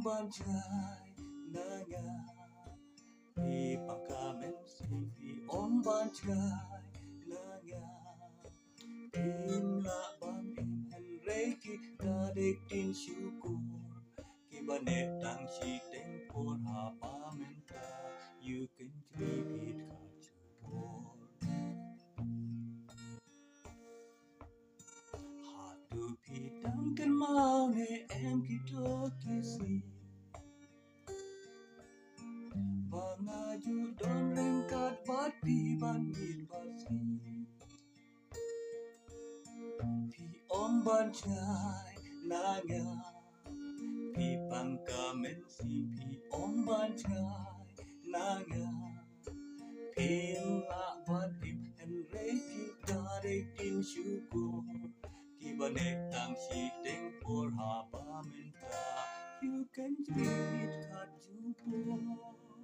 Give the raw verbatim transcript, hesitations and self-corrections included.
ban jngai na nga. Phi pang ka mynsiem phi ong ban jngai na nga. Phim lah ban im hynrei kita dei ktien shukor. Kiba neh tang shiteng por haba mynta ïoh kynjri bit ka jubor. Hato phi dang kynmaw ne em kito ki sngi ba nga ju don ryngkat bad phi ban miet bad sngi. Phi ong ban jngai na nga. Phi pang ka mynsiem phi ong ban jngai na nga. Phim lah ban im hynrei kita dei ktien shukor. Kiba neh tang shiteng por haba mynta ïoh kynjri bit ka jubor.